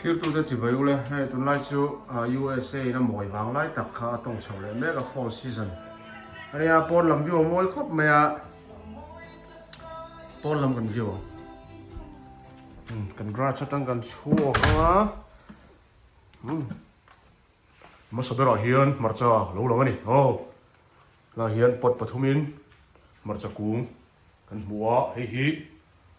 Thirtute chibai ule, hei tunlai chu USA in a mawi vang lai tak kha a tawng chho leh mek a, fall season a nia, pawn lam view a mawi khawp mai a, pawn lam kan view ang, kan garage atang kan chhuak ang a, umm hmasa berah hian hmarcha a lo lang a ni, aw helaiah hian pot pathumin hmarcha kung kan hmu a, hei hi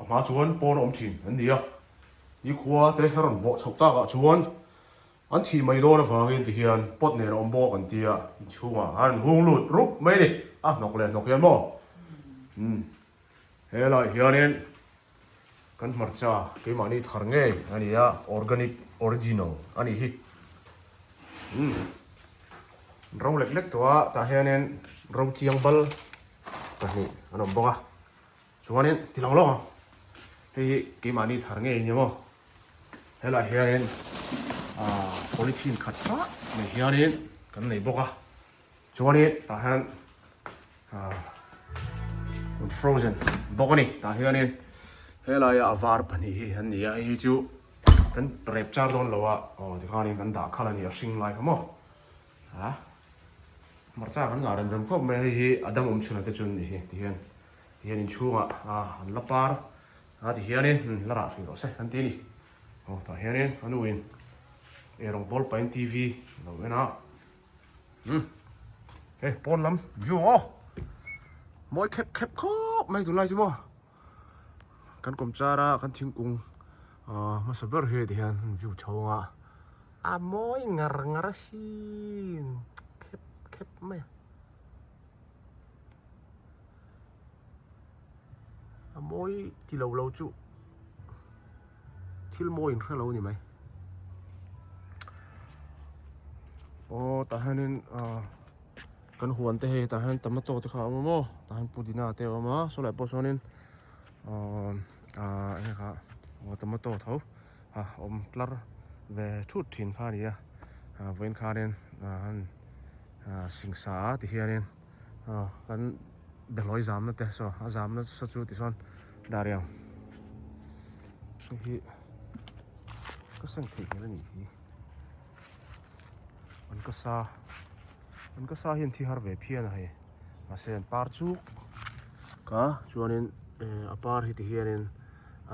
a hma chuan pawn a awm thin an ni a, nikhua te a rawn vawh chhoh takah chuan an thih mai dawn avangin tihian pot nen a awm bawk an ti a, inchhungah a rawn hung lut rup mai a ni, a hnawk leh hnawk hian maw umm helaiah hianin kan hmarcha keimahni thar ngei a ni a, organic original a nih hi umm ro lek lek tawh a tah hianin ro chiang bal. pahnih an awm bawk a chuanin ti lang lawk ang hei hi keimahni thar ngei nia maw helaiah hianin ahh polythene khat tak mai hianin kan nei bawk a chuanin tah hian ahh frozen bawk a ni tah hianin helaia a var pahnih hi an ni a hei hi chu kan rep char dawn lo a aw tikhanin kan dah khalh a ni a hring lai kha maw ah. Hmarcha kan ngah rem rem khawp mai a, hei hi a dam awm chhunah te chuan nih hi tihian tihian inchhungah an la par a tihianin la rah hrih rawh se an ti a ni. Aw tah hianin a nuin eirawng bawl pahin TV a lo en a, umm hei pawn lam view aw mawi khep khep khawp mai tunlai chu maw kan kawmchar a kan thingkung hmasa ber hi tihian view chho anga. A mawi ngar ngar asin khep khep mai a. A mawi ti lo lo chu thil mawi in hre lo ni mai. Aw tah hianin ah kan huan te hei tah hian tomato te kha a awm a maw tah hian pudina te a awm a sawlai pawh sawnin ah eng nge kha tomato tho. a awm tlar ve thut thin kha a ni a ah vawiin khanin ah han ah singsa a ti hianin ah kan behlawi zamna te saw a zamna sa chu tichuan dah rih ang hei hi ka seng theih hmel a nih hi an ka sa an ka sa hian thi har ve phian a hei mahse an par chuk ka chuanin eh a par hi ti hianin.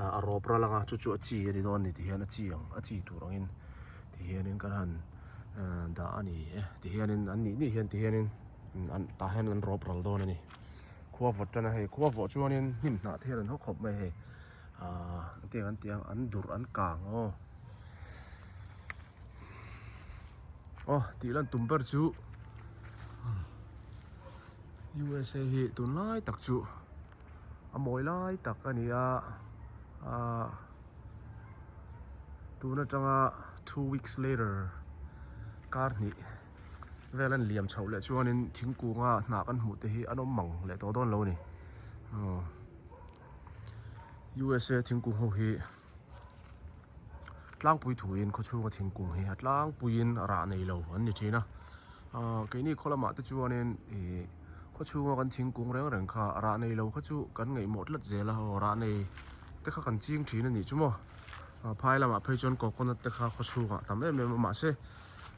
a rawp ral anga chu chu a chi a ni dawn a ni ti hian a chi ang a chi tur angin ti hianin kan han dah a ni e ti hianin an nih nih hian ti hianin an tah hian an rawp ral dawn a ni khua vawt tan a hei khua vawh chuanin hnim hnah te hian an haw khawp mai hei ahh engtiang an tih ang an durh an kang aw aw tih lan tum ber chu U_S_A hi tunlai tak chu. a mawi lai tak a ni a ahh tun atanga two weeks later kar hnih vel an liam chhoh leh chuanin thingkunga hnah kan hmuh te hi an awm mang leh tawh dawn lo a ni aw U_S_A thingkung ho hi tlangpui thuin khawchhunga thingkung hi a tlangpuiin rah nei lo an ni thin a ahh keini khaw lamah te chuanin ihh. Khawchhunga kan thingkung reng reng kha rah nei lo kha chu kan ngaihmawh tlat zel a, aw rah nei te kha kan ching thin a nih chu maw. Phai lamah phei chuan coconut te kha khawchhungah tam em em a mahse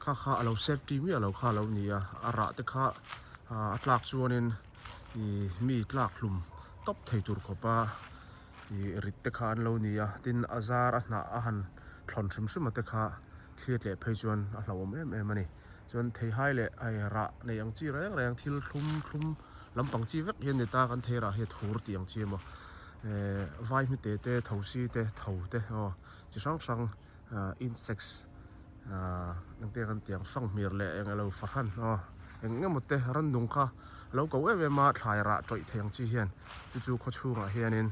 kha kha a lo safety miah lo kha a lo ni a, a rah te kha a tlak chuanin ih mi tlak hlum tawp thei tur khawpa ih rit te kha an lo ni a, tin a zar a hnah a han thlawn hrim hrim a te kha thliat leh phei chuan a hlauhawm em em a ni. Chuan theihai leh ai rah nei ang chi reng reng thil thlum thlum lampang chi vek hi a ni ta kan thei rah hi a thur tih ang chi emaw eh vai hmite te thosi te tho te aw chi hrang hrang ah insects ah engte kan tih ang fanghmir leh eng elo fahran aw eng eng emaw te rannung kha a lo ko em em a thlai rah tawih thei ang chi hian chu chu khawchhungah hianin.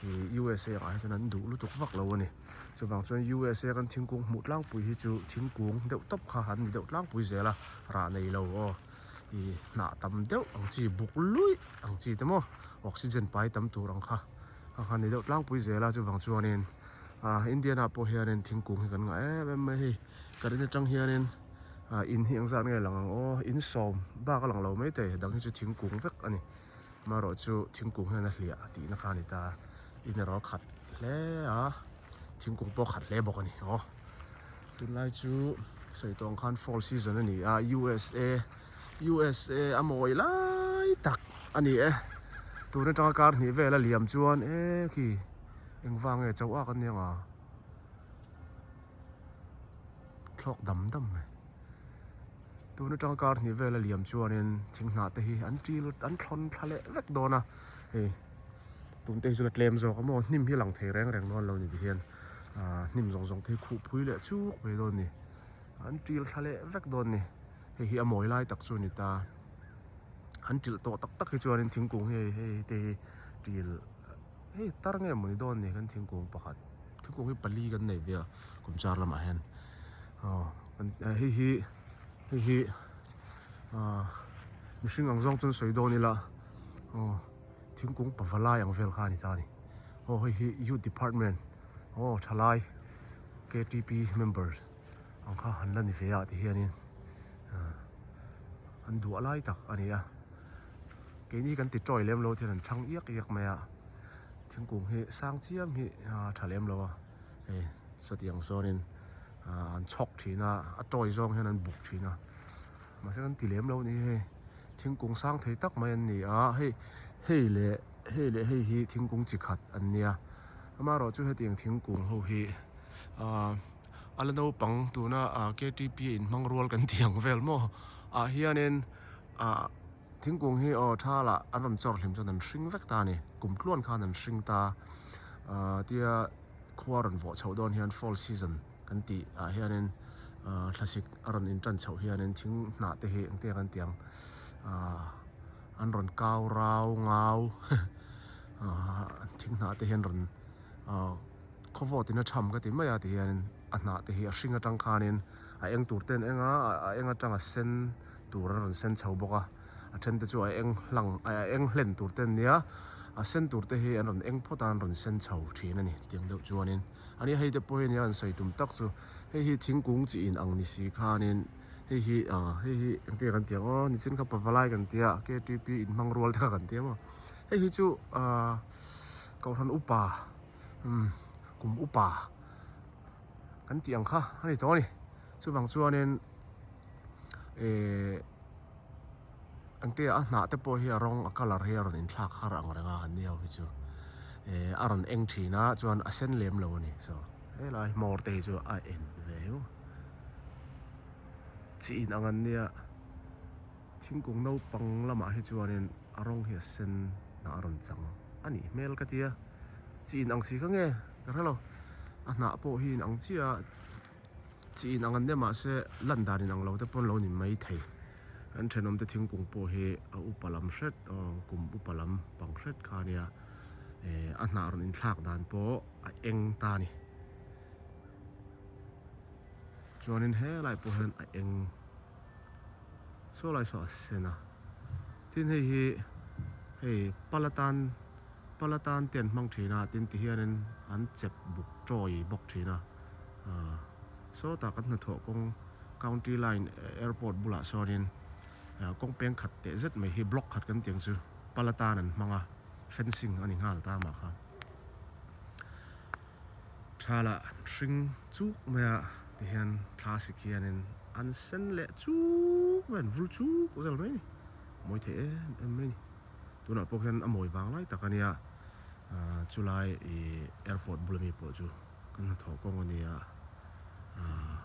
Ih USA ah hi chuan an duh lutuk vak lo a ni chuvang chuan USA kan thingkung hmuh tlangpui hi chu thingkung deuh tawp kha an ni deuh tlangpui zel a rah nei lo aw ih hnah tam deuh ang chi buk luih ang chi te maw oxygen pai tam tur ang kha ang kha an ni deuh tlangpui zel a chuvang chuanin ah Indian ah pawh hianin thingkung hi kan ngah em em mai a hei ka rin atang hianin ah in hi engzat nge lang ang aw in sawm bak a lang lo maithei dang hi chu thingkung vek a ni. Amaherawh chu thingkung hian a hliah tihna kha a ni ta, in erawh a khat hle a, thingkung pawh a khat hle bawk a ni aw. Tunlai chu sawi tawng khan fall season a ni a, USA USA a mawi lai tak a ni e. Tun atanga kar hnih vel a liam chuan e khi engvang nge chauh ak an nia nga thlawk dam dam mai. Tun atanga kar hnih vel a liam chuanin thing hnah te hi an til an thlawn thla leh vek dawn a hei tun te hi chu la tlem zawk a maw hnim hi a lang thei reng reng dawn lo ni tihian ahh hnim zawng zawng te hi khuh phui leh chuk mai dawn a ni an til thla leh vek dawn a ni hei hi a mawi lai tak chu a ni ta an tilh tawh tak tak hi chuanin thingkung hi hei hei te hi til hei tar nge mawni dawn a ni kan thingkung pakhat thingkung hi pali kan nei ve a kum char lamah hian aw hei hi hei hi ah mihring ang zawng chuan sawi dawn ila aw thingkung pavalai ang vel kha a ni ta a ni aw hei hi youth department aw thalai K T P members ang kha han la ni ve a ti hianin ah an duah lai tak a ni a keini kan ti tawi lem lo hian an thang iak iak mai a thingkung hi sang chiam hi a tha lem lo a hei sawtiang sawnin ah an chhawk thin a a tawi zawng hian an buk thin a mahse kan ti lem lo a ni hei thingkung sang thei tak mai an ni a hei hei leh hei leh hei hi thingkung chi khat an nia amaherawh chu hetiang thingkung ho hi ah a la naupang tuna ah K T P a inhmang rual kan tih ang vel maw ah hianin ah thingkung hi aw thala an rawn chawr hlim chuan an hring vek ta a ni kum tluan khan an hring ta ah tia. Khua rawn vawh chhoh dawn hian fall season kan tih ah hianin ahh thlasik a rawn intan chhoh hianin thing hnah te hi engtiang an tih ang ahh an rawn kau rau ngau ahh thing hnah te hian rawn ahh khawvawt in a tham ka ti mai a ti hianin a hnah te hi a hring atang khanin a eng tur te an eng a a eng atang a sen tur an rawn sen chho bawk a. A then te chu a eng hlang a eng hlen tur te an nia a sen tur te hi an rawn eng phawt a an rawn sen chho thin a ni chutiang deuh chuanin a nia hei te pawh hi nia an sawi tum tak chu hei hi thingkung chi in ang ni si khanin hei hi ah hei hi engtin nge kan tih ang aw nichin kha pavalai kan tia k t p inhmang rual te kha kan tia maw hei hi chu ah kohhran upa umm kum upa kan tih ang kha a ni tawh a ni chuvang chuanin ehh. Engtia a hnah te pawh hi a rawng a colour hi a rawn inthlak har ang reng a an ni ho hi chu eh a rawn eng thin a chuan a sen lem lo a ni so helai hmawr te hi chu a en ve hu chi in ang an nia thingkung naupang lamah hi chuanin a rawng hi a sen hnah a rawn chang a nih hmel ka tia chi in ang si kha nge ka hrelo a hnah pawh hi in ang chiah a. Chi in ang an nia mahse lan dan in ang lo te pawn lo ni mai thei. Kan thenawm te thingkung pawh hi a upa lam hret aw kum upa lam pang hret kha ania eh a hnah rawn inthlak dan pawh a eng ta a ni. Chuanin helai pawh hian a eng saw lai saw a sen a tin hei hi hei pal atan pal atan te an hmang thin a tin ti hianin an chep buk tawi bawk thin a. Ahh sawtah kan hnathawh kawng county line airport bulah sawnin ah kawng peng khat teh zet mai hi block khat kan tih ang chu pal atan an hmang a fencing a ni nghal ta mah kha tha lah hring chuk mai a tihian thla sik hianin an sen leh chuk mai an vul chuk vel mai a ni mawi thei em em mai a ni tunah pawh hian a mawi vang lai tak a nia ah chulai ih airport bula mi pawh chu. Kan hnathawh kawng a nia aah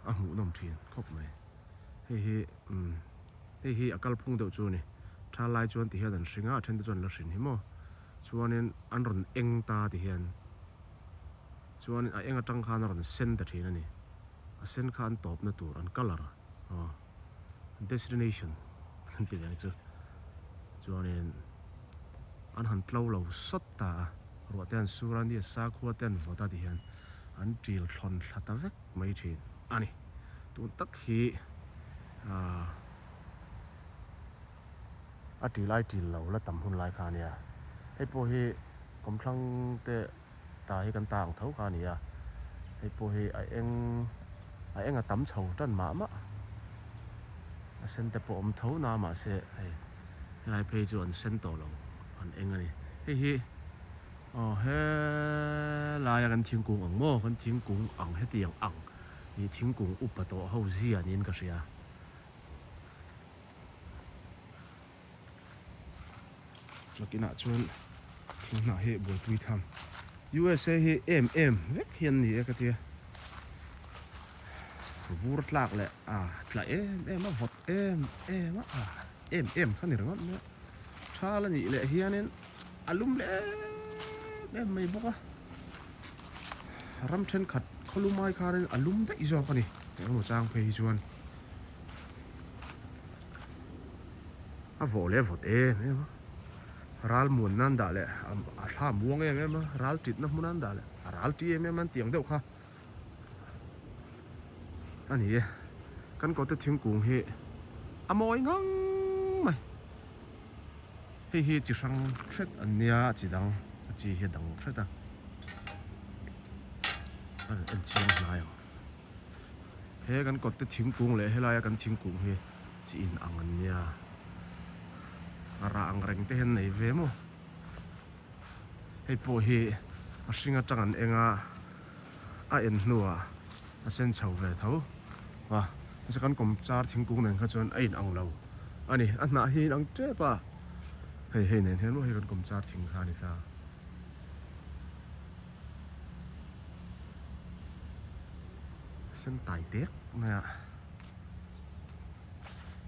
a hmuhnawm thin khawp mai hei hi umm hei hi a kalphung deuh chu a ni tha lai chuan ti hian an hring a a then te chuan an la hrin hi maw chuanin an rawn eng ta ti hian chuan a eng atang khan a rawn sen ta thin a ni a sen kha an tawpna tur an colour aw destination an ti ve ang chu chuanin an han tlo lo sawt ta a. Ruah te an sur a nia sakhua te an vawt a ti hian an ṭil thlawn thla ta vek mai ṭhin a ni. Tun tak hi aah a ṭil ai ṭil lo la tam hun lai kha a nia. Hei pawh hi kawmthlang te ta hi kan ta ang tho kha a ni a, hei pawh hi a eng a eng a tam chho tan mah mah a sen te pawh awm tho na mahse hei helai phei chu an sen tawh lo an eng a ni. Hei hi. Aw helaia kan thingkung ang maw kan thingkung ang hetiang ang ih thingkung upa tawh ho zia niin ka hria. Nakinah chuan thing hnah hi buaipui tham. USA hi em em vek hi an ni e ka tia. Vur tlak leh a tla em em a vawt em em a a em em kha ni ringawt mai a. Thal a nih leh hianin a lum leh em em mai bawk a. Ram thenkhat khawlum ai khanin a lum daih zawk a ni engemaw chang phei hi chuan. A vawh leh vawt em em a, ral muan nan dah leh a thla muang em em a, ral titna hmun an dah leh a ral ti em em an tih ang deuh kha a ni e. Kan kawte thingkung hi a mawi ngang mai, hei hi chi hrang hret an nia chi dang a chi hi a dang hret a, a en chiang hnai ang. He kan kawt te thingkung leh helaia kan thingkung hi chi in ang an nia. A rah ang reng te hian nei ve maw. Hei pawh hi a hring atang an eng a, a en hnuah a sen chho ve tho va. Mahse kan kawm char thingkung nen kha chuan a in ang lo a ni. A hnah hi a in ang tep a, hei hei nen hian maw hei kan kawm char thing kha a ni ta. Sen tai tek mai a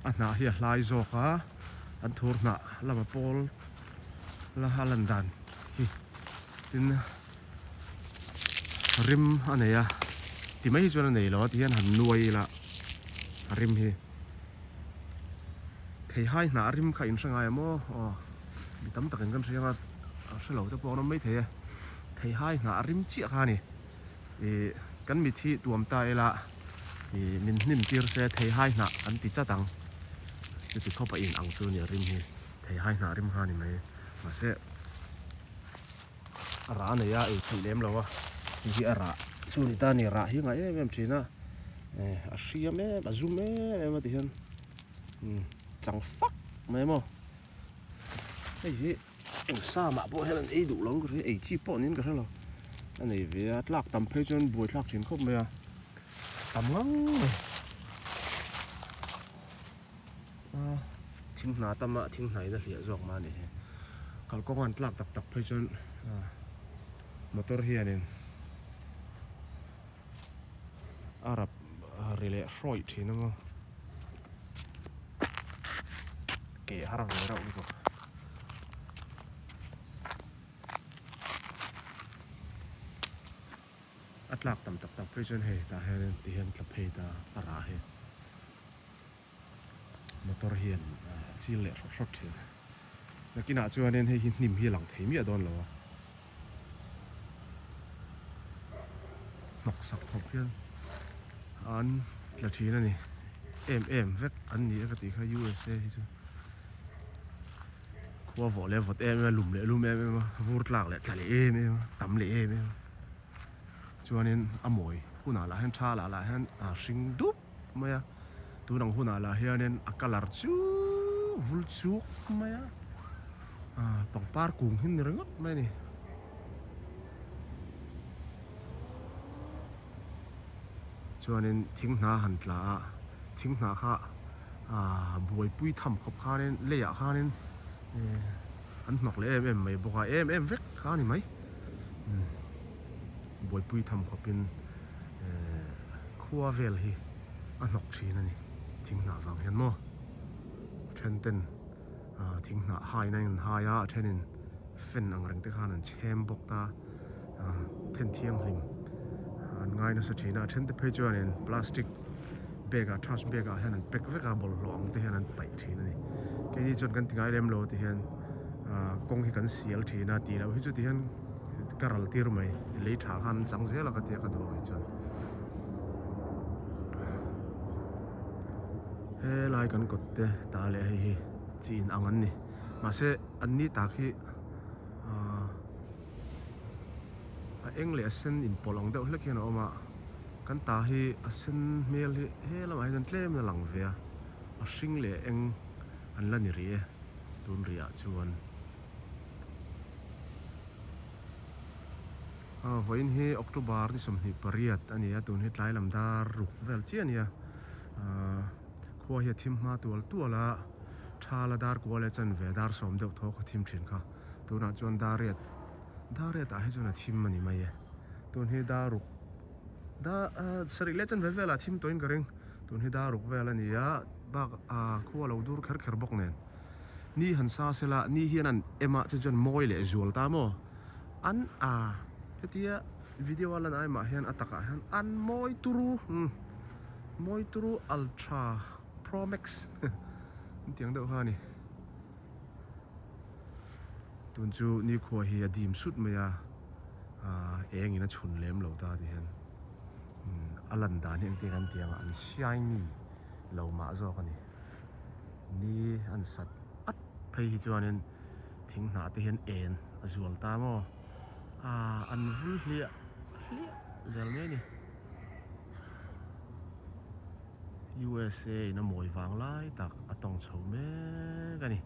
a hnah hi a hlai zawk a an thur hnah lama pawl la a lan dan hi tin rim a nei a ti mai hi chuan a nei lo a ti hian han nuai ila a rim hi theihai hnah rim kha in hre ngai a maw aw mi tam takin kan hria ang a hre lo te pawh an awm maithei e theihai hnah rim chiah kha a ni. Ih kan mit hi tuam ta ila ih min hnim tir se theihai hnah an ti chat ang chuti khawp a in ang chu nia rim hi theihai hnah rim kha a ni mai mahse a rah a nei a ei theih lem lo a hei hi a rah chu ni ta a ni rah hi a ngaih em em thin a eh a hriam em a zum em em a ti hian umm chang fak mai maw hei hi. Eng samah pawh hian an ei duh lo ang ka hria, ei chi pawh niin ka hre lo. A nei ve a, tlak tam phei chuan buai thlak thin khawp mai a, tam ngang mai. A thing hna tam a, thing hna in a hliah zawk mah a ni hi. Kalkawng an tlak tak tak phei chuan motor hianin a rap ri leh hrawih thin ang a. Ke har ve reuh lutuk. A tlak tam tak tak phei chuan hei tah hianin ti hian tla phei ta a rah hi. Motor hian a chil leh hrawt hrawt thin. Nakinah chuanin hei hi hnim hi a lang thei miah dawn lo a. Hnawk sak khawp hian an tla thin a ni. Em em vek an ni e ka tih kha USA hi chu. Khua vawh leh vawt em em a, lum leh lum em em a, vur tlak leh tla leh em em a, tam leh em em a. Chuanin a mawi hunah lah hian tha lah lah hian a hring dup mai a. Tun ang hunah lah hianin a colour chu vul chuk mai a ah pangpar kung hi ni ringawt mai a ni. Chuanin thing hna han tla a thing hnah kha ah buaipui tham khawp khanin leiah khanin eh an hnawk leh em em mai bawk a em em vek kha a ni mai umm buaipui tham khawpin eh khua vel hi. a hnawk thin a ni thing hnah vang hian maw a then ten ah thing hnah hain a in hai a a thenin fan ang reng te khan an chhem bawk ta ah then thianghlim an ngai nasa thin a a then te phei chuanin plastic bag ah trash bag ah hian an pack vek a bawlhhlawh ang te hian an paih thin a ni keini chuan kan ti ngai lem lo ti hian ah kawng hi kan sial thin a tih loh hi chu ti hian ka ral tir mai lei tha khan an chang zel a ka tia ka duh ang hi chuan. Helai kan kawt te ta leh hei hi chi in ang an ni mahse an ni tak hi ahh a eng leh a sen inpawlh ang deuh hlek hian a awm a kan ta hi a sen hmel hi he lamah hian tlem in a lang ve a a hring leh a eng an la ni rih e tun rih ah chuan. Vawiin hi October ni 28 a ni a, tun hi tlai lam dar ruk vel chiah a ni a. Khua hi a thim hma tual tual a, thala dar kua leh chanve dar sawm deuh thaw kha thim thin kha. Tunah chuan dar riat dar riat ah hi chuan a thim a ni mai e. Tun hi dar ruk dar sarih leh chanve velah a thim tawhin ka ring. Tun hi dar ruk vel a ni a, bak ah khua lo dur kher kher bawk nen. Ni han sa sela ni hian an em ah chu chuan mawi leh zual ta maw? An a hetia video a lan ai mah hian a takah hian an mawi turu umm mawi turu ultra pro max hetiang deuh kha a ni. Tun chu nikhua hi a dim sut mai a ah eng in a chhun lem lo ta ti hian umm a lan dan hi engtin an ti ang a an shiny lo mah zawk a ni. Ni an sat at phei hi chuanin thing hnah te hian en a zual ta maw ah an vul hliah hliah zel mai a ni. USA in a mawi vang lai tak a tawng chho mek a ni.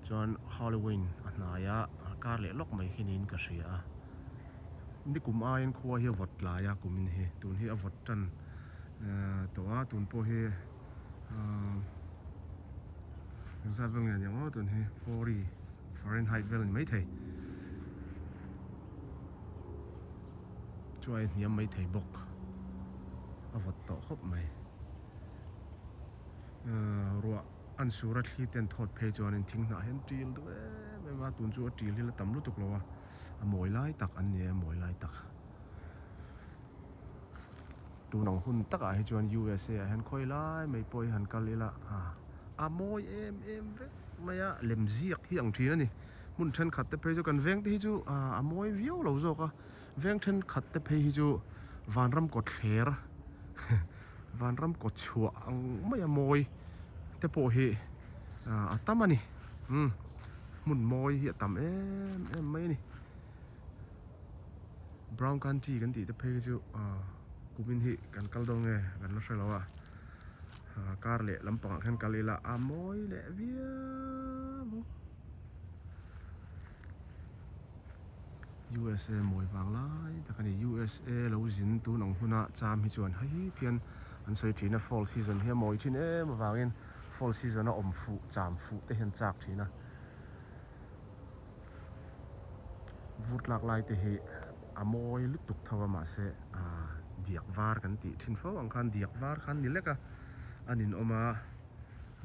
Chuan Halloween a hnai a kar leh lawk mai khi niin ka hria a. Nikum aiin khua hi a vawt tlai a kumin hi tun hi a vawt tan tawh a tun pawh hi Engzat vel nge aniang aw tun hi 40 Fahrenheit vel a ni maithei. Chuai a hniam maithei bawk a vawt tawh khawp mai. Ruah an sur a thli ten thawt phei chuanin thing hnah hian ṭil duh em em a tun chu a ṭil hi la tam lutuk lo a a mawi lai tak an ni e a mawi lai tak. Tun ang hun takah hi chuan USA ah hian khawi lai mai pawh hi han kal ila a a mawi em em vek mai a, lem ziak hi ang thin a ni. Hmun thenkhat te phei chu kan veng te hi chu a mawi viau lo zawk a, veng thenkhat te phei hi chu vanram kawt thler vanram kawt chhuah ang mai a mawi te pawh hi a tam a ni. Umm hmun mawi hi a tam em em mai a ni. Brown County kan tih te phei khi chu kumin hi kan kal dawn nge kan la hre lo a car leh lampangah khan kal ila a mawi leh viau ang USA mawi vang lai tak a ni USA lo zin tun ang huna cham hi chuan hei khian an sawi thin a fall season hi a mawi thin em avangin fall season a awm fuh cham fuh te hian chak thin a. Vur tlak lai te hi a mawi lutuk tho a mahse ah diak var kan tih thin fo ang khan diak var khan ni lek a a ninawm a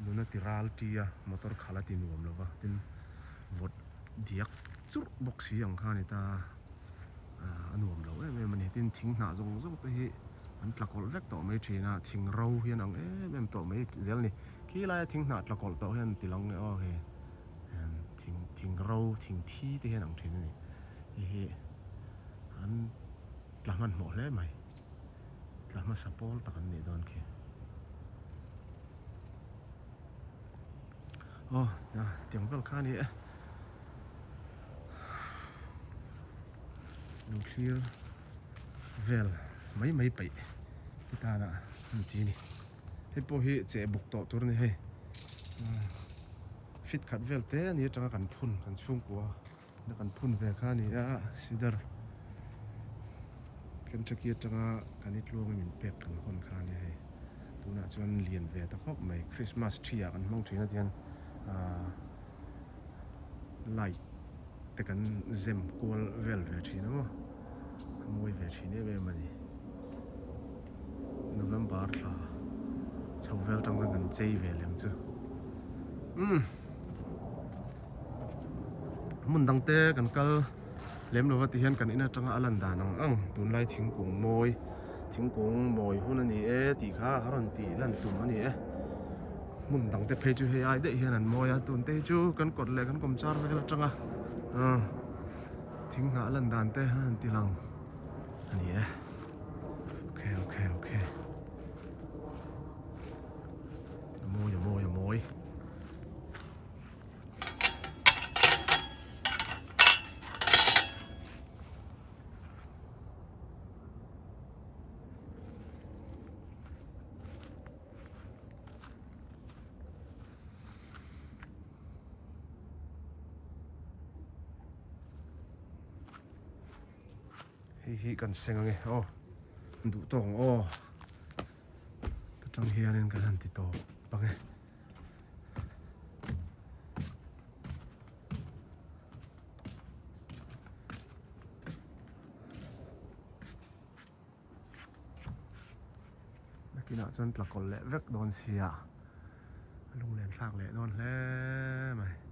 nuna ti ral ti a motor khalh a ti nuam lo va tin vawt diak churh bawk si ang kha a ni ta ah a nuam lo em em a ni tin thing hnah zawng zawng te hi an tla kawlh vek tawh mai thin a thing ro hian ang em em tawh mai zel a ni khi laia thing hnah tla kawlh tawh hian ti lang leh aw hei. Thing thing ro thing thi te hian ang thin a ni hei hi an tla hmanhmawh hle mai tla hmasa pawl tak an nih dawn khi aw tiang vel kha a ni e lo thlir vel mai mai peih te tana an ti a ni. Hei pawh hi cheh buk tawh tur a ni hei fit khat vel te a ni atanga kan phun kan chhungkua na kan phun ve kha a ni a cedar Kentucky atanga kan i tluangin min pek kan hawn kha a ni hei tunah chuan lian ve ta khawp mai Christmas tree ah kan hmang thin a tihian ahh light te kan zem kual vel ve thin a maw a mawi ve thin em em a ni November thla chho vel tang chuan kan chei ve lem chu umm hmun dang te kan kal lem lova ti hian kan in atanga a lan dan ang ang tunlai thingkung mawi thingkung mawi hun a ni e tih kha a rawn tih lan tum a ni e. Hmun dang te phei chu hei ai daih hian an mawi a tun te hi chu kan kawt leh kan kawm char vel atanga thing hnah lan dan te a han ti lang a ni e okay okay okay a mawi a mawi a mawi. Hei hi kan seng ange aw duh tawk ang aw ta tang hianin kan han ti tawp ange. Nakinah chuan tla kawlh leh vek dawn sia a lunglen thlak leh dawn hle mai.